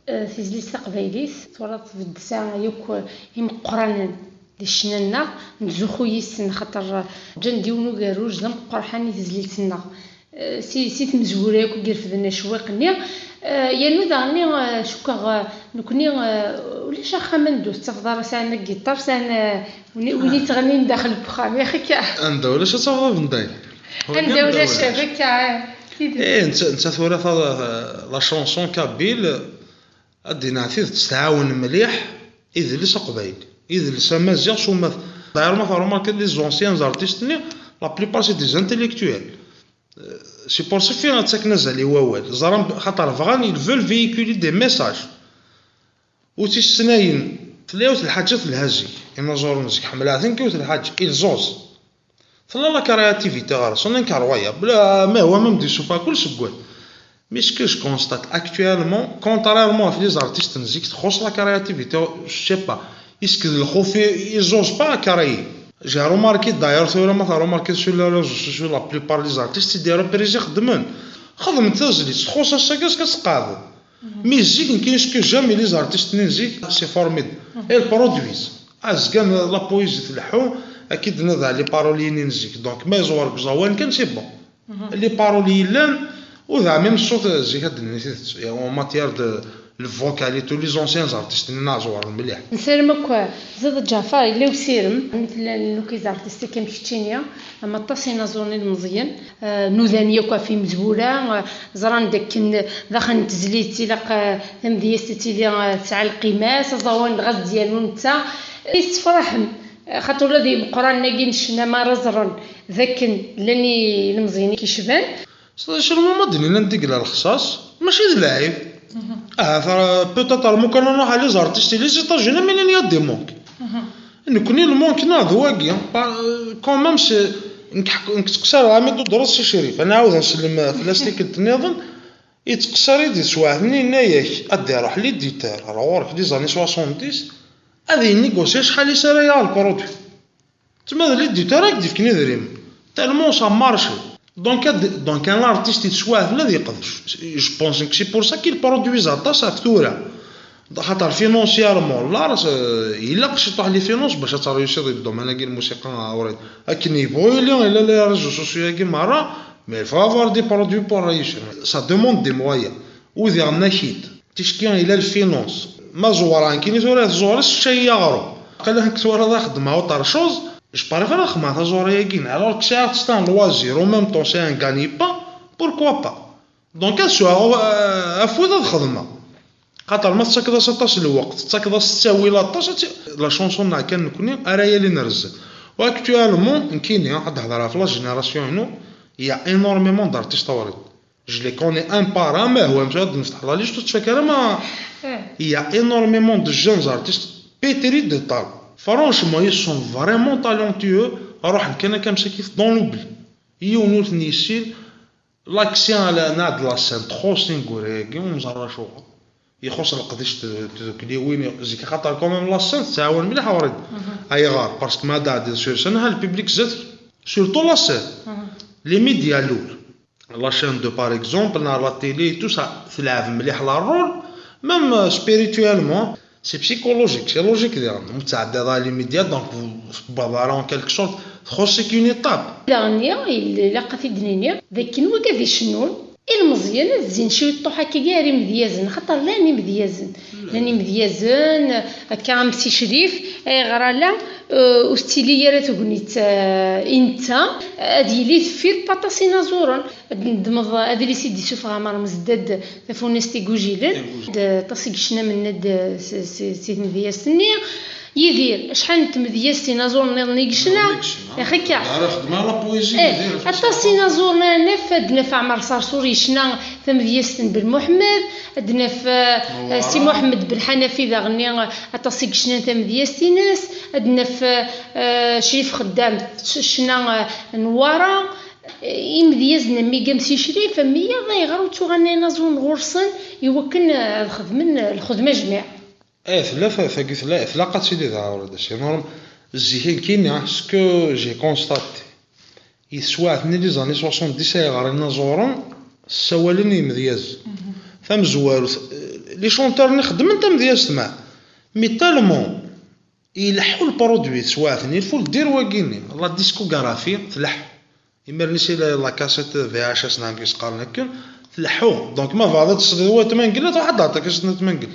euh, tizlit taqbaylit, twalaḍ tbedd tesɛa yakk, euh, imeqqranen di ccna-nneɣ, nettzuxxu yis-sen, xaṭer, euh, ǧǧan-d yiwen ugerruj d ameqqran i tezlit-nneɣ. Eh, si, si tmezwura yakk i irefden acewwiq-nni. Eh, yernu daɣen-nni, eh, cukkeɣ, eh, nekni, eh, ulac axxam anda ur tettafeḍ ara sɛan agiṭar, sɛan, eh, win, win yettɣennin daxel n uxxam, yaxi akka. Anda ulac ad tafeḍ abendayen. Anda ulac, akka, eh, tidet. Eh, netta, netta tura ta-, la chanson kabyle, ad d-iniɣ tidet, tɛawen mliḥ idles aqbayli, idles amaziɣ s umata. D'ailleurs, ma tṛumarkiḍ les anciens artistes-nni, la plupart c'est des intellectuels. C'est pour ça i ttaken azal i wawal. Ẓran, xaṭer bɣan, ils veulent véhiculer des messages. U tis snat, tella yiwet lḥaǧa telha zik. Inaẓuren zik ḥemmleɣ-ten, yiwet lḥaǧa, ils osent. Tella la créativité ɣer-sen, incroyable. Ah, ma huwa même di sufa kul seg wal. Mais ce que je constate actuellement, contrairement à les artistes n zik, txuṣ la créativité, je sais pas. Est-ce que d lxuf, ils osent pas créer. J'ai remarqué, d'ailleurs, tura ma tṛumarkiḍ sur les réseaux sociaux, la plupart des artistes, c'est des reprises i xeddmen. Xedmen tazlit, txuṣ ass-agi, ass-a ad tt-qeɛden. Mais zik, nekkini, ce que j'aime les artistes n zik, c'est formidable. Ils produisent. Azekka, la poésie tleḥḥu, akka i d-nniḍ, les paroles-nni n zik. Donc, ma yeẓwer deg uẓawan kan, c'est bon. Les paroles yellan, u d même ṣṣut, zik ad d-nini tidet, en matière de le vocal et tout, les anciens artistes-nni ẓewren mliḥ. Nessaram akk, Ẓid Ǧaɛfar, yella usirem, mi tellan les artistes akka am keččini, am aṭas inaẓuren ilmeẓyen, eh, nudan yakk ɣef yimezwura, eh, ẓran dakken daxel n tezlit ilaq, eh, tamedyazt ad tili, eh, tesɛa lqima-s, aẓawan dɣa ad d-yernu netta. Yessefraḥem, eh, xaṭer ula d imeqqranen-agi n ccna mi ara ẓren dakken llan i-, ilmeẓyen i k-icban. Selma ma d-nnan anda i yella lexṣaṣ, Mačči d lɛib. Ahat, euh, peut-être ar mukan ad nruḥ à les artistes les États-Unis, mais il y a des manques. Nekkni le manque-nneɣ d wagi. Pa- quand même, c'est nekk ḥk- nekk ttqeṣṣireɣ ami d-udreɣ si Crif, ad nɛawed ad nsellem fell-as tikkelt nniḍen. Yettqeṣṣir-id di teswiɛt-nni, yenna-yak ad d-iruḥ l'éditeur ar ɣur-k des années soixante-dix, ad yennigosi acḥal i s ara yaɣ lproduit. Tma d l'éditeur ad k-d-ifken idrimen. Tellement ça marche. Donc ad- donc un artiste i teswiɛt-nni ad yeqdec. Je pense que c'est pour ça qu'il produisent aṭas ɣef tura. Xaṭer financièrement l'art, euh, ilaq ciṭuḥ les finances bac ad tṛeyusiḍ di domaine-agi n lmusiqa, a Wrida. Akken yebɣu yili, ila les réseaux sociaux-agi merra, mais il faut avoir des produits pour réussir. Ça demande des moyens. Udiɣ nna-k-id. Ticki ila les finances. Ma ẓewreɣ nekkini tura tẓuri tečča-yi aɣrum. Aql-aɣ nekk tura ad xedmeɣ autre chose. Je préfère ad xedmeɣ taẓuri-agi. Alors que sɛiɣ-tt c'est un loisir, en même temps c'est un gagne-pain, pourquoi pas? Donc ad sɛuɣ, euh, afud ad xedmeɣ. Xaṭer ma tettakeḍ-as aṭas n lweqt, tettakeḍ-as ttawil aṭas, ad tt- la chanson-nneɣ kan nekkni ara yalin ar zdat. U actuellement, nekkini, ad d-hedreɣ ɣef la génération-inu, il y a énormément d'artistes, a Wrida. Je les connais un par un, ma hwa, msad nefteḥ la liste, ur tettfak ara ma. Il y a énormément de jeunes artistes pétris de talent. Franchement, ils sont vraiment talentueux. Ruḥen kan akka msakit dans l'oubli. Yiwen ur ten-yessin. L'accès à la, à la scène txuṣ tineggura-agi, ur neẓri acuɣer. Ixuṣ leqdic n tdukliwin, zik axaṭer quand même la scène tettɛawan mliḥ a Wrida. Ayɣer? Parce que ma d-ɛeddiḍ sur scène, ha le public zdat-k. Surtout la scène. Les médias lul. La chaîne deux, par exemple, neɣ la télé et tout ça, tleɛɛeb mliḥ le rôle, même, euh, spirituellement, c'est psychologique, c'est logique diɣen. Ur tettɛeddiḍ ara les médias, donc vous, vous, en quelque sorte, txuṣ-ik une étape. Daɣen, il- ilaq ad t-id-nini d akken wigad icennun, ilmeẓyen ad zzin ciṭuḥ akka ar imedyazen, xaṭer llan imedyazen. Llan imedyazen, akka am Si Crif, ayɣer ala, euh, ur tettili ara tegnit, euh, i netta, ad yili deffir n waṭas inaẓuren. Ad tnedmeḍ adlis i d-issufeɣ Ɛmer Mezdad, Tafunast Igujilen. Igujilen. D aṭas i yecna Mennad s, s, si tmedyazt-nni. Yidir, acḥal n tmedyazt inaẓuren nniḍen i yecna? Nniḍen i yecna. Yak akka. Ara xedmeɣ la poésie, eh, Yidir, aṭas inaẓuren ara naf, ad naf Ɛmer Ṣerṣur yecna tamedyazt n Ben Muḥemmed, ad naf, eh, Si Muḥemmed Ben Ḥanafi daɣenni, eh, aṭas i yecnan tamedyazt-ines, ad naf, eh, Crif Xeddam, ccna, eh, Newwara. Imedyazen am wigi am Si Crif, am wiyaḍ, ayɣer ur ttuɣalen ara inaẓuren ɣur-sen i wakken ad xedmen lxedma jmiɛ? Eh, tella ta- tagi tella, tlaq ad tili d Ɛawrida, c'est normal. Zik nekkini, ce que j'ai constaté, i teswiɛt-nni les années soixante-dix, ayɣer inaẓuren ssawalen i yimedyazen. Tamezwarut, eh, les chanteurs-nni xeddmen tamedyazt, ma, mais tellement ileḥḥu lproduit teswiɛt-nni, il faut le dire wagi-nni, la discographie tleḥḥu. Imir-nni si la, la cassette V H S neɣ amek i s-qqaren akken, tleḥḥu. Donc ma bɣiḍ ad tesliḍ wa tmangel, ad truḥ ad d-taɣeḍ la cassette n tmangel.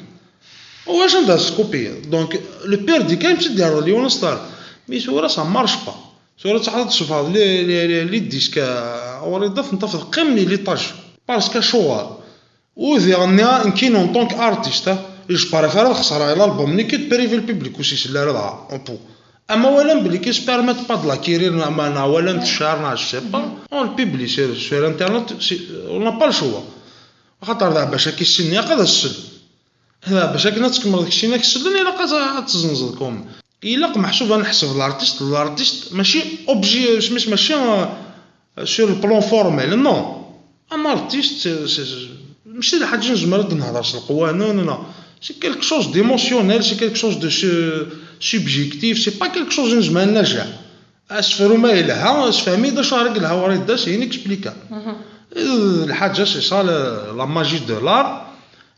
Ulac anda ad s-tkupiḍ. Donc le pire des cas, yemsed yerḍel yiwen star. Mais tura ça marche pas. Tura ad truḥeḍ ad tesfeḍ les, les, les, les disques, euh, a Wrida, ad ten-tafeḍ qqimen i l'étage. Parce que acuɣer? Udiɣ-nni nekkini en tant qu'artiste, je préfère ad xeṣreɣ l'album-nni que de priver le public ur s-isell ara dɣa, on peut. Ama walan belli qui se permettent pas de l'acquérir, neɣ ma neɣ walan-t cher, neɣ je sais pas. On le publie sur, sur internet, c'est- on n'a pas le choix. Axaṭer d aɛbac akka i ssinen, ilaq ad as-sellen. D aɛbac akken ad tkemmleḍ keččini ad k-sellen, ilaq ad ad tezzenzeḍ comme. Ilaq meḥsub ad neḥseb l'artiste, l'artiste mačči objet, isem-is mačči, euh, sur le plan formel, non. Un artiste, c'est- c'est- mačči d lḥaǧa nezmer ad nehder s leqwanen, non. C'est quelque chose d'émotionnel, c'est quelque chose de su- subjectif, c'est pas quelque chose nezmer ad najeɛ. Asefru ma yelha, sefhem-iyi-d acu ara yelha, Wrida, c'est inexplicable. D lḥaǧa, c'est ça la, la magie de l'art.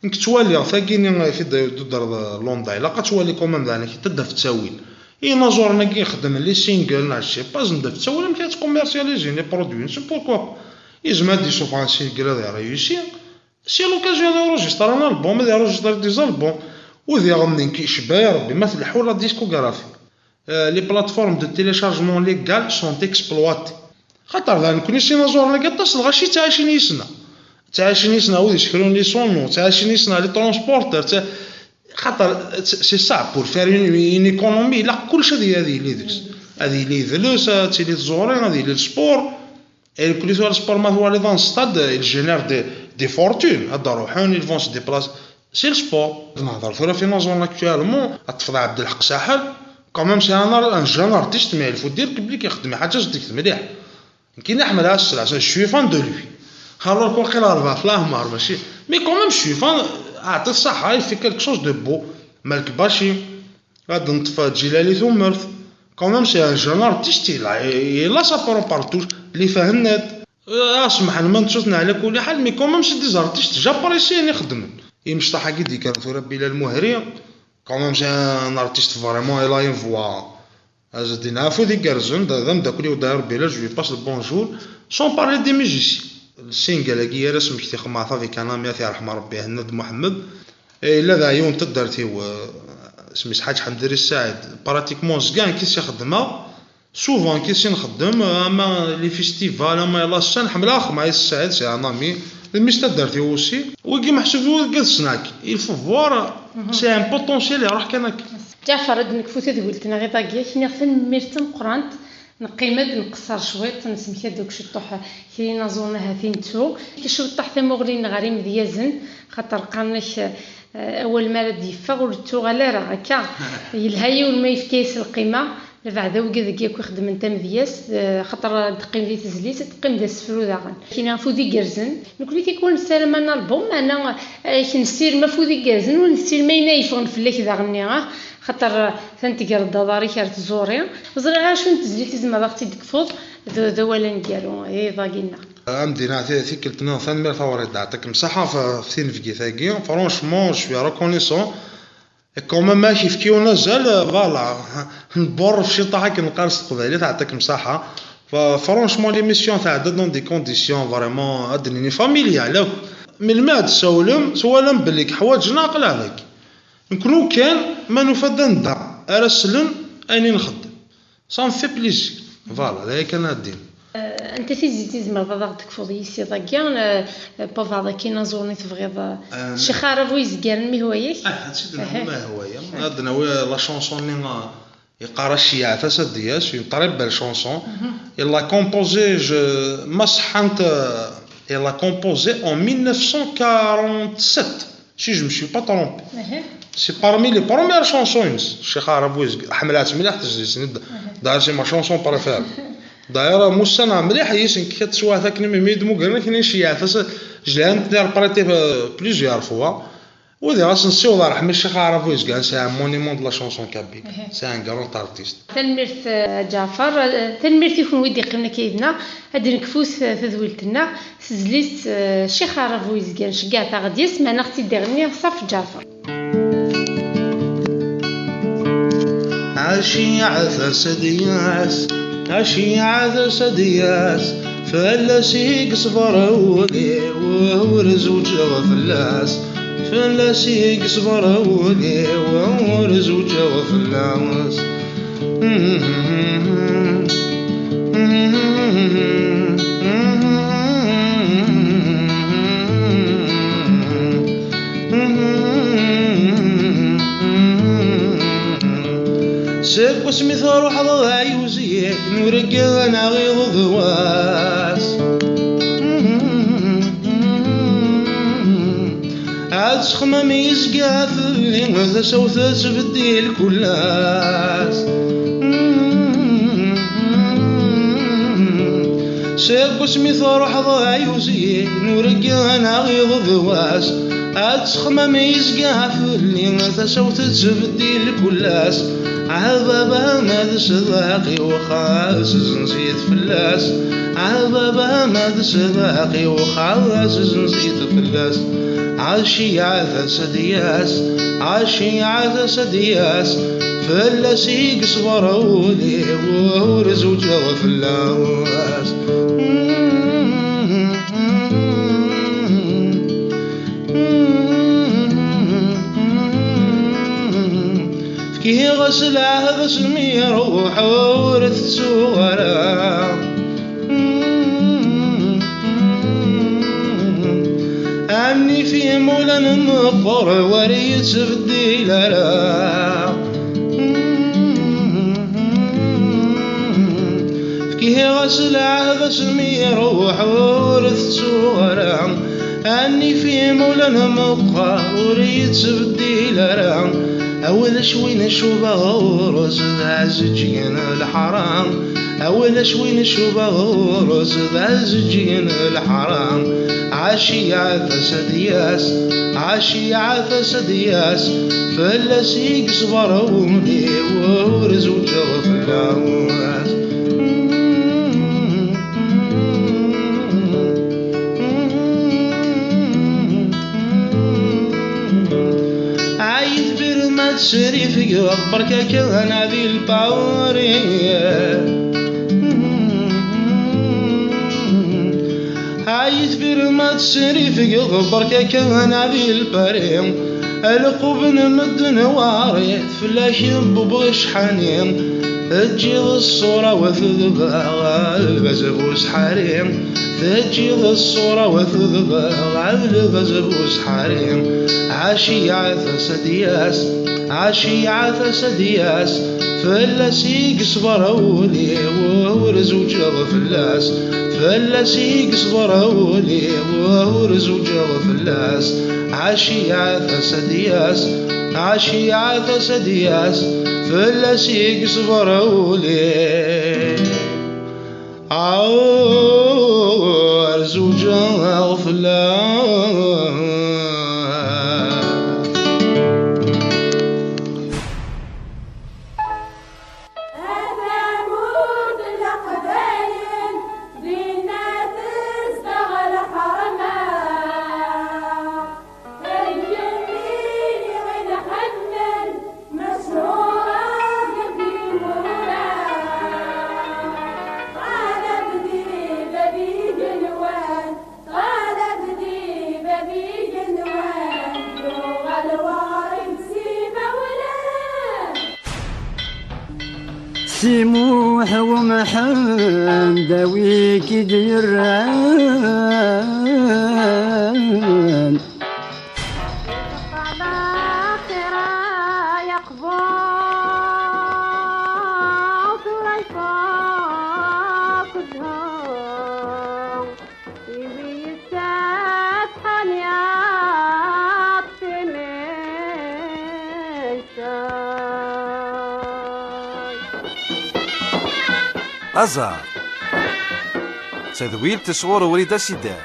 Nekk ttwaliɣ tagini i d-, d-, d-, d-, Londa, ilaq ad twali quand même daɣen, ad d-taf ttawil. Inaẓuren-agi ixeddmen les singles, neɣ je sais pas, ad d-taf ttawil amek ad ttcommercialiser les produits-nsen, pourquoi pas? Yezmer ad d-yessufeɣ un single ad iréussi. C'est l'occasion d'enregistrer un album, ad enregistrer des albums. Udiɣ-nni nekk icebba ya Rebbi ma tleḥḥu la discographie. Euh, les plateformes de téléchargement légal sont exploitées. Xaṭer da nekkni s inaẓuren-agi aṭas n lɣaci ttɛicin yis-neɣ. Ttɛicin yis-neɣ wid isekren les sonos, ttɛicin yis-neɣ les transporteurs, tta- xaṭer, c'est ça, pour faire une, une économie, ilaq kullec ad y- ad yili deg-s. Ad yili idles, ad tili tẓuri, ad yili le sport. Et nekkni tura le sport ma twaliḍ un stade, il génère des, des fortunes, ad d-ruḥen, ils vont se déplacer. C'est le sport. Nehḍer tura fi naẓuren actuellement, ad tafeḍ Ɛebdelḥeq Saḥel, quand même c'est un, un jeune artiste, mais il faut dire que belli ixeddem ḥaǧa zeddiget mliḥ. Nekkini ḥemmleɣ ass-a, je suis fan de lui. Alors, waqila rebɛa f leɛmer, mačči. Mais quand même, je suis fan, aɛṭi ṣṣeḥḥa, il fait quelque chose de beau. Malek Baci, ad neṭṭef Ǧilali Tumert. Quand même, c'est un jeune artiste, il a, il a sa propre touche. Li Fahennat. Ah, semḥen ma neččut neɛla kulli ḥal, mais quand même, c'est des artistes, j'apprécie ayen ixeddmen. Imecṭaḥ-agi d-yekkren tura Bilal Muhri, quand même, c'est un artiste vraiment, il a une voix. Azedin Afud igerrzen, d d ameddakel-iw d'ailleurs, Bilal, je lui passe le bonjour, sans parler des musiciens. Le single-agi ara smektiɣ maɛṭa avec un ami, ad t-yerḥem Rebbi, Hennad Muḥemmed. Eh, yella d yiwen n taddart-iw, eh, isem-is Ḥaǧ Ḥemd Ris Saɛid. Pratiquement zgan kis i xeddmeɣ, souvent kis i nxeddem, ama les festivals, ama la scène, ḥemmleɣ axxam Ɛisa Saɛid, c'est un ami. D mmi-s taddart-iw aussi. Wigi meḥsub i wigad snack. Il faut voir, c'est un potentiel iruḥ kan akka. Ǧaɛfar, ad d-nekfu tadwilt-nneɣ iḍ-agi, ak-nniɣ tanemmirt tameqqrant. Neqqim-d, nqeṣṣer cwiṭ, nessemkad akk ciṭṭuḥ kra inaẓuren ahat i nettu. Cwiṭṭaḥ tamuɣli-nneɣ ɣer imedyazen, xaṭer qqaren-ak, eh, awal mi ara d-yeffeɣ ur yettuɣal ara, akka. Yelha yiwen ma yefka-yas lqima, labeɛda wigad-agi akk ixeddmen tamedyazt, eh, xaṭer ad d-teqqim di tezlit, ad teqqim d asefru daɣen. Kina afud igerrzen. Nekkni tikwal nessaram un album, meɛna, eh, nessirem afud igerrzen, ur nessirem ayen ay yeffɣen fell-ak daɣen-nni, ah, xaṭer, eh, tan tegreḍ aḍar-ik ar tẓuri. Ẓriɣ acu n tezlit i tzemreḍ ad ɣ-tt-id-tekfuḍ d, d awal aneggaru, eh, iḍ-agi-nneɣ. Amdin, a ti-, tikkelt-nniḍen, tanemmirt a Wrida, yeɛṭik msaḥa f-, f tinebgit-agi. Franchement, je suis reconnaissant. Et quand même, ad k-yefk yiwen azal, euh, voilà. Nburref ciṭṭaḥ akken neqqar s teqbaylit, yeɛṭik msaḥa. Fa-, franchement, l'émission tɛedda dans des conditions vraiment, ad d-nini, familiales akk. Melmi ad d-tsawlem, twalam belli ḥwaǧen aql-aɣ dagi. Nekni kan, ma nufa-d anda ara slen ayen i nxeddem. Ça me fait plaisir. Voilà, d aya kan ad d-iniɣ. Eh, anta tizlit i tzemreḍ ad aɣ-d-tekfuḍ yis iḍ-agi? Eh, eh, pauvre, d akken inaẓuren i tebɣiḍ, eh, Ccix Aɛrab Uyezgaren, mi hwa-yak? Ah, ad tt-id-nehwa ma hwa-ya. Ad d-nawi la chanson-nni, eh, yeqqar-as Ceyɛet-as ad d-yas, une très belle chanson. Il l'a composée, je, ma ṣeḥḥant, eh, il l'a composée en mille neuf cent quarante-sept. Si je me suis pas trompé. C'est parmi les premières chansons-ines. Ccix Aɛrab Uyezgaren, ḥemmleɣ-tt mliḥ tezlit-nni. D'ailleurs, c'est ma chanson préférée. D'ailleurs, mussan mliḥ yis-s, nekk teswiɛt akken mi d-mmugren akken i Ceyɛet-as, je l'ai interprété, euh, plusieurs fois. U diɣ ad s-nessiweḍ ṛṛeḥma i Ccix Aɛrab Uyezgaren, c'est un monument de la chanson kabyle. C'est un grand artiste. Tanemmirt, eh, a Ǧaɛfar. Eh, tanemmirt i kenwi d-iqqimen akka yid-neɣ. Ad d-nekfu s tedwilt-nneɣ. Tezlit, eh, Ccix Aɛrab Uyezgaren, Ceggɛet-aɣ-d yes, meɛna ɣ-tt-id-iɣenni Ṣaf Ǧaɛfar. Ɛciɛa tasedyas, ɛciɛa tasedyas, fell-as i yeṣber wul-iw, ur zewǧeɣ fell-as. Fell-as i yeṣber wul-iw, ur zewǧeɣ fell-as. Seg wasmi truḥeḍ ay uzyin, ur gganeɣ iḍ d wass. Ad texmam yezga fell-i, tasa-w tettbeddil kul ass. Seg wasmi truḥeḍ ay uzyin, ur gganeɣ iḍ d wass. Ad texmam yezga fell-i, tasa-w tettbeddil kul ass. Ah baba ma d sdaq i wexxas, zenzit fell-as. Ah baba ma d sdaq i wexxas, zenzit fell-as. Ɛciɛa tasedyas, ɛciɛa tasedyas, fell-as i yeṣber wul-iw, ur zewǧeɣ fell-as. Fkiɣ-as lɛehd asmi iruḥ ur t-ttuɣ ara. Ɛni f imula n meqqer ur yettbeddil ara. Fkiɣ-as lɛehd asmi iruḥ ur t-ttuɣ ara. Anif imula n meqqar ur yettbeddil ara. Awal acwin cubaɣ ɣur-s d ɛziǧ n lḥara. Awal acwin cubaɣ ɣur-s d ɛziǧ n lḥara. Ɛaci ɛafas ad yas, ɛaci ɛafas ad yas. Fell-as i yeṣber wul-iw ur zewǧeɣ fell-as. Ɛayit bir ma tesrifgeḍ, berka kan di lpawri. Ɛayit bir ma tesrifgeḍ, berka kan di lpari. Lqub n medden warit, fell-ak ibubb ccḥani. Teǧǧiḍ ṣṣura-w tedbeɣ lbaz bu ssḥari. Teǧǧiḍ ṣṣura-w tedbeɣ lbaz bu ssḥari. Ɛaci ɛafas ad yas, ɛaci ɛafas ad yas. Fell-as i yeṣber wul-iw ur zewǧeɣ fell-as. Fell-as i yeṣber wul-iw ur zewǧeɣ fell-as. Ɛaci ɛafas ad yas, ɛaci ɛafas ad yas. Fell-as i yeṣber wul-iw ur zewǧeɣ fell-as. A tamurt n Leqbayel, dinna tezdeɣ lḥerma. Akken i ɣ-nḥemmel, mechuṛa deg imura. Ṭaleb di bab igenwan, ṭaleb di bab igenwan, yuɣal waɣrib s imawlan. Si Muḥ Umḥend, a wi k-id-yerran. Ibeṭṭel axir ay aqbur, tura ifuk zzhu. Iwi yessefḥan yaṭṭef imecṭaḥ. Aẓar. Tadwilt sɣur Wrida Sidar.